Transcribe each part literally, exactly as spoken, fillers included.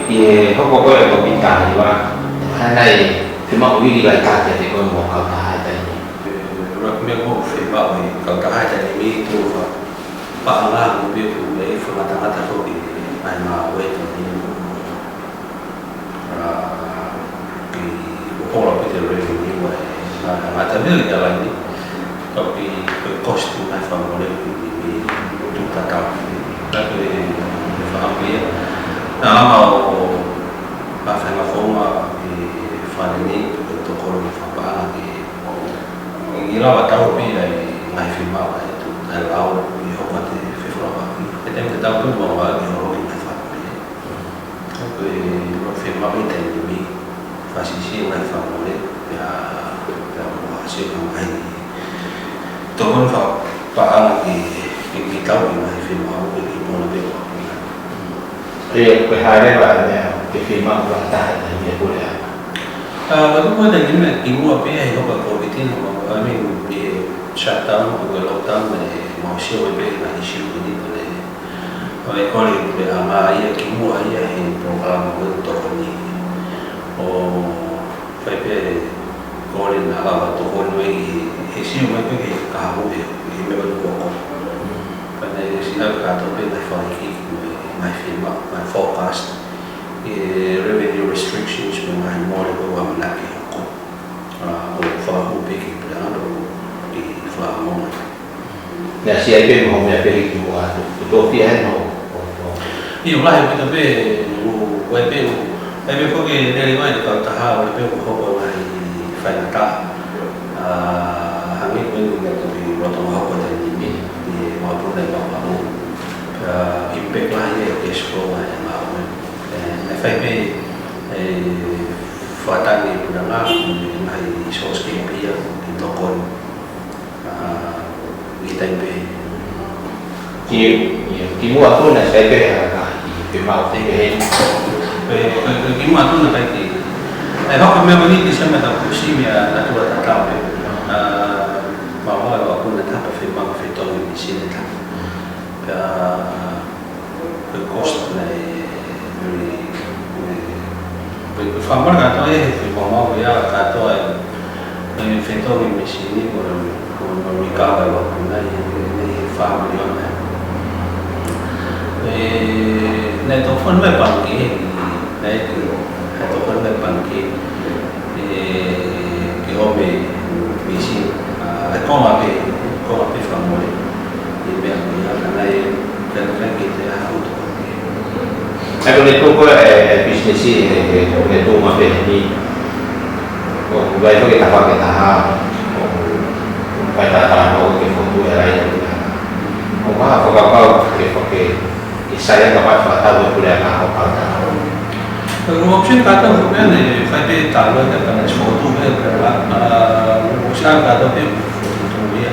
ʻI he hoko ko ē ʻo e Kōviti taha hiva, hā nai fiemaʻu ʻi he vaitafe ʻa e kau mo e kautaha he taimi ni? ʻE, ʻuluaki meʻa ʻoku ou fiemaʻu ʻi he kautaha he taimi ni, tuʻu fakapaʻanga mo pē ʻoku ʻi ai e fakangatangata foki ʻa e ngāue he taimi ni. ʻA, ʻi he ʻola pē ʻa e revenue ʻa e, ʻa e ngata vele ʻa e laini. Ka ʻoku ʻi ai e cost ʻi he ngaahi fakamole ʻi he, ʻi he tuʻu tatau. Ka ko e fakaʻamu ia. Naʻa mau ʻa e faingataʻa founga ʻi he fale ni, ko e tokoni fakapaʻanga ki he, ʻi he lava tau pē ʻa e ngaahi fiemaʻu ʻa e tuʻu, ʻa e lao ʻi he hoko atu e fefolauʻaki. He taimi tatau pē ʻoku mau ʻalu ki he holo ki he ngaahi fakamole. Ko e ʻuluaki fiemaʻu ʻi he taimi ni, fakasisiʻi e ngaahi fakamole, pea, pea mo ha sio ki he ngaahi tokoni fakapaʻanga ke, ke, ke tau ki he ngaahi fiemaʻu ke, ke pona pē ʻo. ʻIo, ko e hā leva e meʻa ke fiemaʻu fakataha he taimi ni ʻe Puleʻanga? ʻA, ka ko e taimi ni kimuʻa pē he hoko ʻa e Kōviti nineteen, I mean, ʻi he shutdown, ko e lockdown, ʻe mau sio mai pē ngaahi issue ko eni, ko e ʻo e kole ʻa e Puleʻanga ia kimuʻa ia he polokalama ko e tokoni. ʻO fai pē kole naʻa lava tokoni mai he, he sio mai pē ki he kahaʻu he, he meʻa ko eni kuo hoko. Pea naʻe sio atu kātoa pē ngaahi fakahīkihiki mo e ngaahi fiemaʻu, ngaahi forecast. ʻI he revenue restrictions mo e ngaahi mole ko ē ʻoku ʻamanaki ke hoko. ʻA, ʻo fakahū pē ki he Puleʻanga ʻo ke fakaongo. Naʻe ʻasi ai pē mo e meʻa pē hiki muʻa atu. Ko e tō pē ia ʻo, ʻo, ʻo. ʻIo, lahi ʻaupito pē, ʻo, ʻo e pē, ʻo, ʻa e pē ko ē ke lele mai e kautaha, ʻo e pē ʻoku hoko ngaahi faingataʻa. ʻA, hangē ko eni naʻe toki lolotonga hoko he taimi ni, ʻi he makapuna ʻi Vavaʻu. ʻA, impact lahi ia he cash flow ʻa e ngāue. ʻE, naʻe fai pē, ʻe, fakatangi e Puleʻanga, ʻi he ngaahi source kehekehe ia, ke tokoni. ʻA, ʻi he taimi pē. Ki, ki, kimuʻa atu naʻe ʻasi ai pē ha, ha, ʻi he mau te ke he. Pē, pē, pē kimuʻa atu naʻe ʻikai ke. ʻE, hoko e meʻa ko eni Tīsema taʻu kuo ʻosi meʻa naʻe tuʻu tatau pē. ʻA, mau ʻalu ʻo ʻalu ʻo ne tapa fiemaʻu fetongi mīsini taha. Pea, ko e cost naʻe, very, very, very, ko e fakamole kātoa ʻe he, ko e fakamole ia kātoa ʻe, ʻe fetongi mīsini ko e, ko e, ko e recover ʻa e ʻapi naʻe, ʻe, ʻe fā miliona. ʻE, naʻe tokoni mai e pangikē, naʻe, naʻe tokoni mai e pangikē. ʻE, ke ʻomai e mīsini, ʻa, ʻe konga pē, konga pē fakamole. ʻI he meʻa ko ia, ka naʻe, ka naʻe ʻikai ke toe ʻi ai ha ʻuto. ʻA ia ko e tuʻu ko ē e, e business ʻi he, he, he tuʻunga pehē ni. ʻOku ʻi ai foki e tafaʻaki ʻe taha, ʻoku fai e talanoa ke fokotuʻu e laini. ʻOku ʻi ai ha fakakaukau ke, ke ke sai ʻa e kapau ʻe fakatau ʻe he Puleʻanga ʻo kautaha. Ko e option kātoa ko ē naʻe fai pē talanoa ki ai ka naʻe fokotuʻu pē pea, ʻa, ʻoku sai kātoa pē fokotuʻu ia.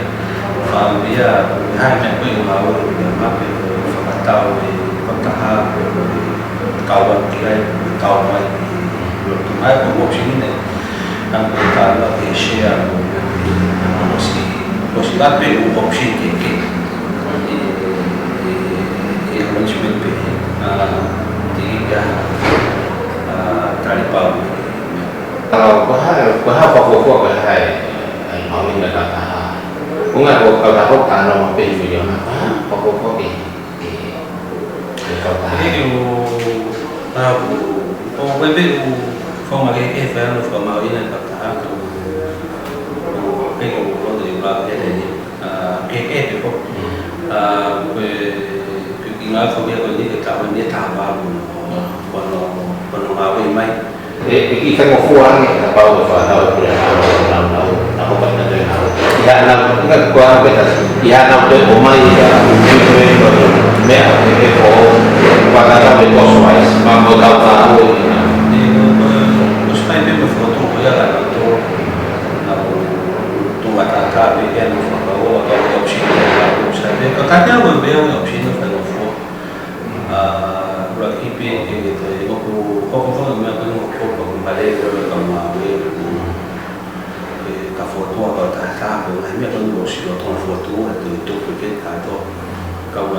Fakaʻamu ia, ko e hā e meʻa ko ē ʻoku ngāue ki ai maʻu pē ko e fakatau e kautaha, ko e kau atu ki ai, ko e kau mai ki loto mai, ko e option ʻeni. Naʻa ko e talanoa ki he share, ko e, ko e, ko e, ko e option kehekehe. ʻI, ʻi, ʻi he management pē, ʻa, te ke, ʻa, tali pau. ʻA, ko e hā, ko e hā fakafuofua ko e hā e, ʻa e mahuʻinga ʻo e kautaha. ʻUhinga ko e kautaha ko ē ʻoku talanoa pē he miliona, ko e hā fakafuofua ke, ke, ke kautaha. ʻIo, ʻa, ko, ko e pē ʻoku fakamahino ke he fai ʻa e fakamahuʻinga ʻo e kautaha, ko, ko, ko e loto ʻi he pā pē ʻeni. ʻA, kehekehe pē ko. ʻA, ko e, ko e kiʻi ngāue ko eni ke tau ne tau pau, ko hono, ko hono ngāue mai. ʻE, ʻe kiʻi faingofua ange kapau ʻe fakatau ʻe he Puleʻanga ʻo nau, nau, nau hoko atu ʻo nau. ʻI haʻanau, ʻi haʻanau ke tasi, ʻi haʻanau toe ʻomai ʻa e meʻa, ʻe, ʻe ko, fakatau ʻe cost wise, ma mo kau ka ʻo ʻi nau. ʻE, ko, ko, ko e sai pē mo e fokotuʻu ko ia ka nau tō, nau tō matātā pē ke nau fakakaukau, ka ko e option, ka ko e option pē, ka kātaki ko e meʻa ko e option ʻoku faingofua. ʻA, ʻuluaki pē ke, ke toe, ʻoku, ʻoku, ʻoku, meʻa ko eni ʻoku, ʻoku, ʻoku male, ʻoku, ʻoku male, ʻe, ka fokotuʻu ʻa e kautaha, ko e ngaahi meʻa ko eni ʻoku sio atu ʻa e fokotuʻu, ʻe toe tuku ke kātoa. Ka ʻoku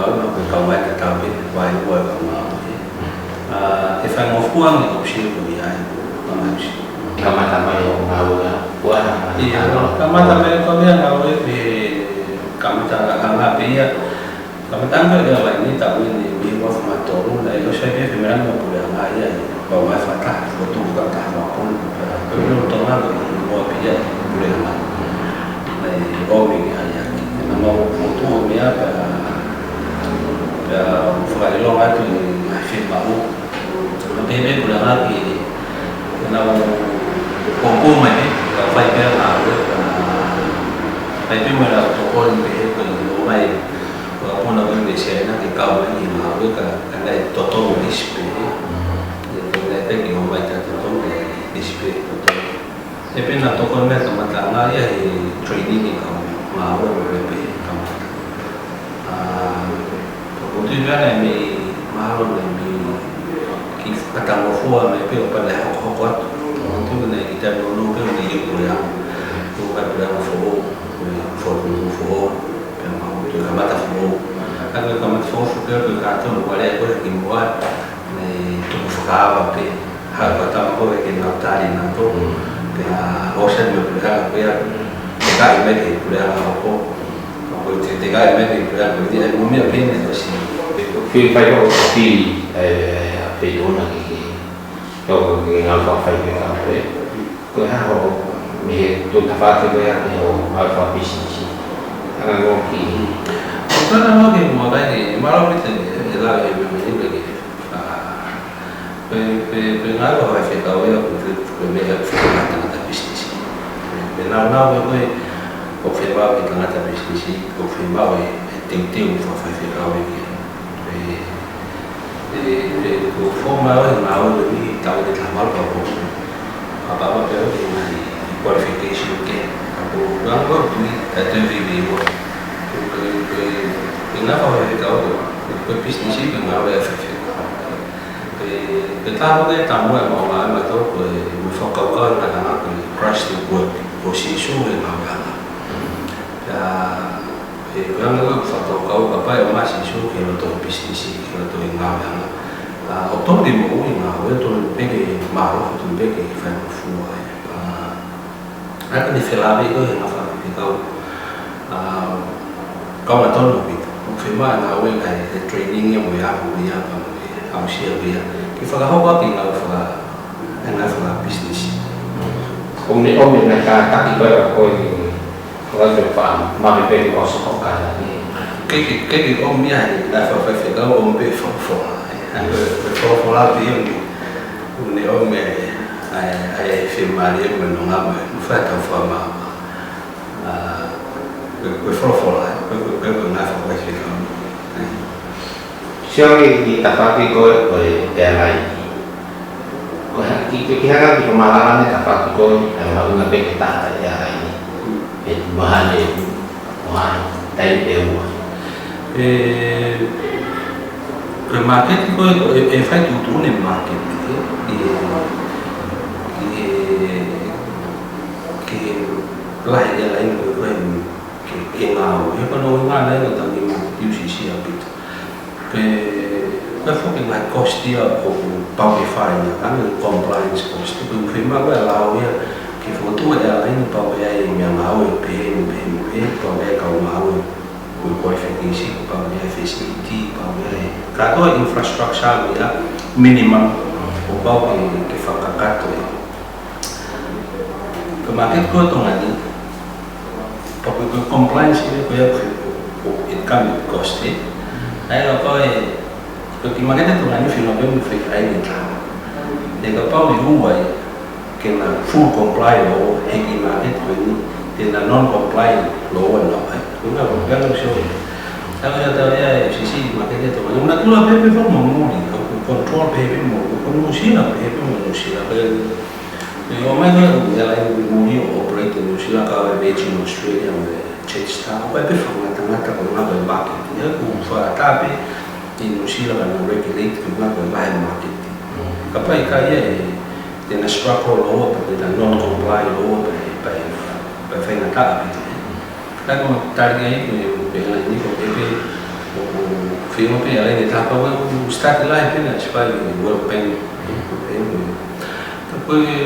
Ka ngofua ni option ko ia ai, ko ia mai si. Kamata mai ʻo ngāue, ʻa, ʻa, ʻIo, ʻa, kamata mai ko ia ngāue pē, kamata anga pē ia. Kamata anga ia mai ni ta wini, mi mo fa ma tolu, naʻe ʻosi pē ke meʻa mo puleʻanga ia, ʻo mai fata, ʻo tuku ka ta ma pun. Ko ia ʻo Tonga ko ia, mo pē ia, puleʻanga. Naʻe ʻomi ai ia. Naʻa mau ʻo tuku meʻa pē, pē, fakaʻilonga atu ʻi he ngaahi fiemaʻu. Pehē pē puleʻanga ke nau pōpō mai pē, ka fai pē ʻa e ngāue, ka fai pē mo e lau tokoni pē he ko e ʻomai, ko e puna ko e pē Siaina ke kau mai ki he ngāue ka, ka naʻe totonu lisi pē. ʻE tonu naʻe pē ke ʻomai ta totonu ke lisi pē totonu. ʻE pē naʻa tokoni mai kamata ngāue ia he training ʻi he kau ngāue mo e pē kamata. ʻA, ko e tui meʻa naʻe mei mahalo naʻe mei ki fakatangofua mai pē ʻo pale hokohoko atu. Ko e tui naʻe ʻi taimi ʻo nō pē ʻo ni ʻi puleʻanga. Ko e puleʻanga foʻou, ko e foʻou foʻou, pea mau tui kamata foʻou. Ka ko e kamata foʻou foʻou pē ko e kātoa mo wale ko e ki mua, naʻe tuku fakaava pē. Hā ko e tama ko e ke nau tali nau tō. Mm. Pea ʻosi mo puleʻanga ko ia, te kai mai ke puleʻanga hoko. Ko e te, te kai mai ke puleʻanga ko ia, mo mea pē ne ʻosi. Fili fai ko fili, ʻe, ʻe, ʻe, feituʻu na ki, ki, ki, ki ngāue fakafaifekau pē. Ko e hā hoʻo, mei he tuʻu tafaʻaki ko ia ki hoʻo ngāue fakapisinisi. Anga ngō ki. Ko e tana ngō ki mua kai ni, mālō pē te, ʻe lau e meʻa mai ni pē ki. ʻA, pē, pē, pē ngāue fakafaifekau ia ko e, ko e meʻa ʻoku fai ʻe he tangata pisinisi. Pē nau, nau ko e, ko e, ʻoku fiemaʻu ʻe he tangata pisinisi, ʻoku fiemaʻu e, e teuteu fakafaifekau ia. Pē, pē, pē, ko e fomaʻu e ngāue ko eni, tau te tau malu ka ko. Papa papa pē ʻoku ʻi ai e qualification ke. Ka ko, ko e anga ko e tui, ka tui vi vi ua. Ko e, ko e, ko e ngāue fakafaifekau ko, ko e pisinisi ko e ngāue fakafaifekau. Pē, pē tā ko e tamu e mau ngāue mautolu ko e mo e fakakaukau na ka na ko e crash the work, ko Sīsū e ngāue anga. Pea, pē ko e anga ko e fakakaukau kapau ʻe ʻomai ʻa Sīsū ki loto pisinisi, ki loto e ngāue anga. ʻA, ʻoku tonu ke moʻui ngāue, ʻoku tonu pē ke mālohi, ʻoku tonu pē ke fai mo fua ai. ʻA, ʻa ka ni felāveʻi ko e ngāue fakafaifekau. ʻA, kau ʻa tonu pē. ʻOku fiemaʻu ngāue kai e training ia mo e ako ia pea mo e aʻusia ia. Ke fakahoko ʻaki e ngāue faka-, e ngāue fakapisinisi. ʻOmi, ʻomi e ngaahi kātaki ko ē ʻa ko e, ko e fakaʻamu, mami pē ki ʻosi ko e kātaki. Ke, ke, ke, ke ʻomi ia he ngāue fakafaifekau ʻomi pē folofola. ʻA, ko e, ko e folofola pē ia ʻomi. ʻOmi, ʻomi e, ʻa e, ʻa e fiemālie mo e nonga mo e, mo e fai tau fakamaama. ʻA, ko e, ko e folofola, ko e, ko e, ko e, ko e ngāue fakafaifekau. Sio ki he tafaʻaki ko e, ko e airline. Ko e hā, ki, ki, ki he hā e kiʻi malanga e tafaʻaki ko e, ʻa e maʻunga pē ke taha e airline. ʻE mahalo, mahalo, taimi pē ua. ʻE, ko e māketi ko e, ko e, ʻe fai tuʻutuʻuni e māketi, ʻe, ʻe, ʻe, ʻe, lahi e airline ko e, ko e, ke, ke ngāue. He ko hono ʻuhinga naʻe ʻi ai e tangi mo U C C ʻaupito. Pea, pea foki e ngaahi cost ia ʻoku pau ke fai ia, ʻa e compliance cost. Pea ʻoku fiemaʻu e lao ia ke fokotuʻu e airline pau ke ʻi ai e meʻangāue pehē, pehē, pehē, pau ke ʻi ai e kau ngāue, ko e qualification, pau ke ʻi ai e facility, pau ke ʻi ai e kātoa e infrastructure ia minimum ʻoku pau ke, ke fakakakato ia. Ko e māketi ko ē ʻo Tonga ni, pea ko e, ko e compliance ia ko ia ko e, ko e, it come with cost, ē. ʻA ia kapau ʻe, ko e kiʻi māketi ʻo Tonga ni feinga pē mo fai ai ni tā. ʻE kapau ʻe ua ia, ke na full comply ʻo e kiʻi māketi ko eni, te na non-comply ʻo ua na ai. Ko e ngaahi, ko e ngaahi sio. Tau ia, tau ia, ʻe sisi māketi ʻo Tonga ni. Natula pē pē fo mo muli, ko e control pē pē mo, ko Nuʻusila pē pē mo Nuʻusila. Pea ʻe ʻomai ko e airline muli ʻo operate ʻi Nuʻusila ka ʻe Virgin Australia mo e Jetstar. ʻOku ʻi ai pē fakangatangata ko e ngaahi market. ʻA ia ʻoku fakaʻatā pē ʻi Nuʻusila ka na regulate ko e ngaahi market. Kapau ʻe ʻikai ia ʻe, te na struggle ʻo ua, pe te na non-comply ʻo ua, pe, pe, pe faingataʻa pē. Ka ko e tali ai ko e, ko e airline ko ē pē, ʻoku fiemaʻu pē airline ʻe taha pau ʻoku start lahi pē na spy World Bank. Ko e, ko e,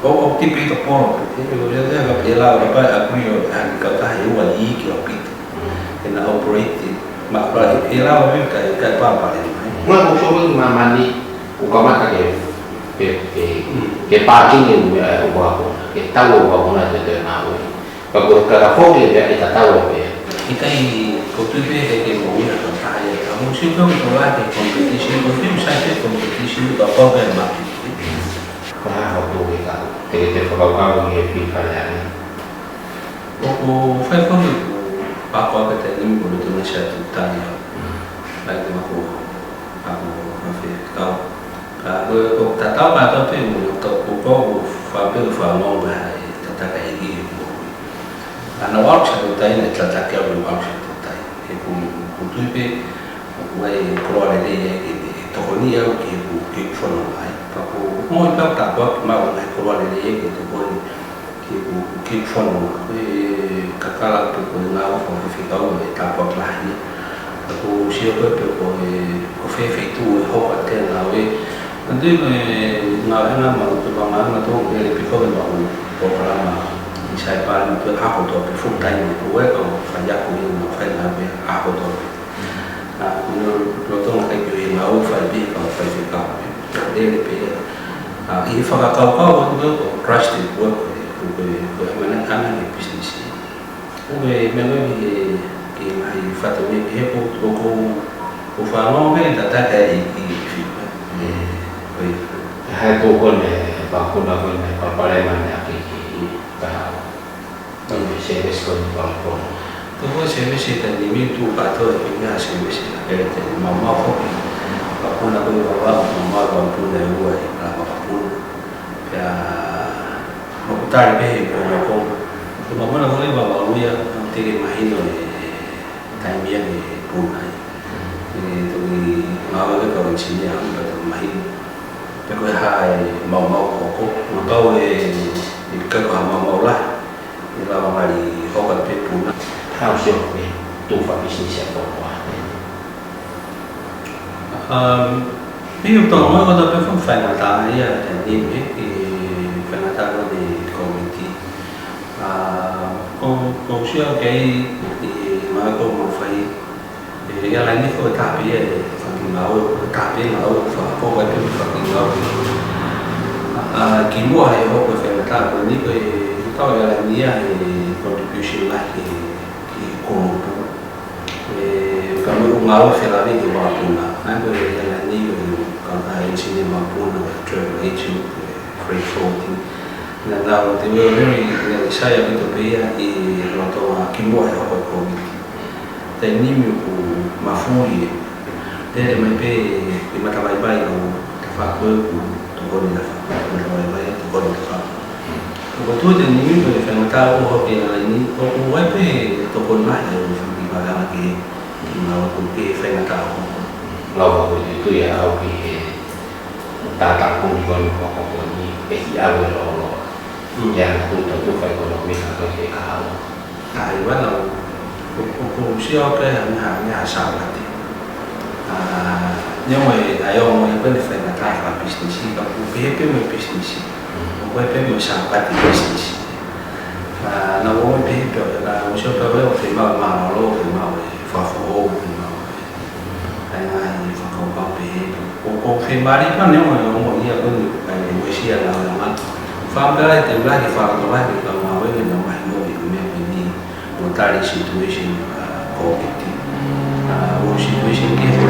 ʻo, ʻo tipi to polo, ʻe, ʻe, ʻe, ʻe, ʻe lava ka pai a kui ʻo, ʻa, ka tahi ua i ki ʻaupito. ʻE na operate, ma, pa, ʻe lava me ka, ka papa e mai. Mo e ko so ko māmani, ʻoku kamata ke, ke, ke, ke pākingi e, ʻe, ʻo ako, ke tau ʻo ako na te te na ue. Ka ko e kakafoki ʻe, ʻe tatau ʻe pē. ʻIkai ko tu pē he ke mo ia ka tahi, a mo si ka ko la ke competition, ko tu sai ke competition, ka ko ke ma. Ko ha ho tu ke ka, te ke te fakakau ke pi ka le ane. ʻOku fai foki ʻoku pako ake te nimi ko le tuna sia tu tani. Like ma ko, ako ma fe kau. Ka ko, ko tatau ka tau pē mo to ko ko fa pē fa mo ba e tataka e ki e ko. Ana wa sa tu tai ne tataka o wa sa tu tai. He ko, ko tu pē, ko e koloa lelei e ke tokoni au ke ko, ke fono mai. Ka ko, mo i pa ta ko ma o ngai koloa lelei e ke tokoni ke ko, ke fono. Ko e kakala pe ko e ngāue fakafaifekau e tāpuaki lahi. Ka ko sio ko e pe ko e, ko fē feituʻu e hoka te ngāue. Ka tui ko e ngāue na ma, ko e ngāue na tō ke le piko ke ma ko, ko kalama i sai pā ni ko e ako tō pe full time ko e ka fai ako i ma fai ngāue ako tō pe. A, ko no, no tō kai ko e ngāue fai pe fakafaifekau. Lele pē. A, ʻi he fakakaukau atu ko e trusted work, ko e, ko e, ko e mana ana e business. Ko e meʻa ko e, ke mai fatu e, ke he ko, ko, ko, ko fānau pē tataka e, i, i, fi, e, ko e. Hai ko ko ne, pa ko na ko ne, pa pale mane a ke, ke, ka. Service ko ni pa ko. Ko ko service ta ni mi tu pa to e, ke service a ke te, ma, ma ko. Pa ko na ko, pa, pa, ma, ma, pa ko na ua, pa, pa ko. Pea, ʻoku tali pē he ko na ko. Ko ma ko na ko le pa, pa, ua, te ke mahino e, taimi ia ke puna ai. E, toki ngāue ke kau engineer, pa to mahino. Pe ko e hā e maumau ko ko. Ma kau e, e ka ko ha maumau lahi. ʻE lava ngali hoka pē puna. Hau sio pē, tu fa business a ko ko a. Um, mi u tau mo ko ta pe fun faingataʻa ia, e ni me, e faingataʻa ko e komiti. A, ko, ko sio ke i, i ma ko mo fai, e, ia lai ni ko e tāpē e, faki ngāue, tāpē ngāue, fa, ko e pe faki ngāue. A, ki muʻa he hoka faingataʻa ko ni ko e, tau ia lai ni ia e contribution lahi ki, ki kulupu. E, ka mo ngāue felāveʻi ki he puna. ʻA ia ko e ia ni ko e ka ka engineer puna, travel agent, freight forwarding. Na, na, te we very, very sai a mito pē ia ʻi loto a ki muʻa he hoka komiti. Taimi ni mi ʻoku mafuli e. Te le mai pē ʻi Matavaivai ʻo Tafaʻaki ʻoku tokoni Tafaʻaki, Matavaivai tokoni Tafaʻaki. Ko tu te ni mi ko e faingataʻa ʻo hoka ia ni, ʻoku ʻi ai pē tokoni mai ʻo fiki pagana ke, na ʻoku ke faingataʻa ʻo. Lau ko tu ia au ki he tata ko ni ko ni ko ko ni, pe ki au e lo lo. Mm. Ia na tu tu tu fai ko lo mi ka ko ke ka au. Ai, wana, ko, ko, ko sio ke ha, ha, ha Sāpate. A, ni mo e, ai o mo e pē ne faingataʻa fa business, ka ko pē pē mo business. Mm. Ko pē mo Sāpate business. A, na mo pē pē, na mo sio pē o pē ma, ma lo, pē ma, fa fo, pē ma. Ai, ai, fakakaukau pē. Ko, ko fē mali pa ne mo, mo ia ko ni, ai, mo sia na, na, na. Fa pē ai te mali, fa ko mali, ka ma we, na mai mo, i me pē ni. Mo tali situation, uh, COVID. Uh, mo situation ke mo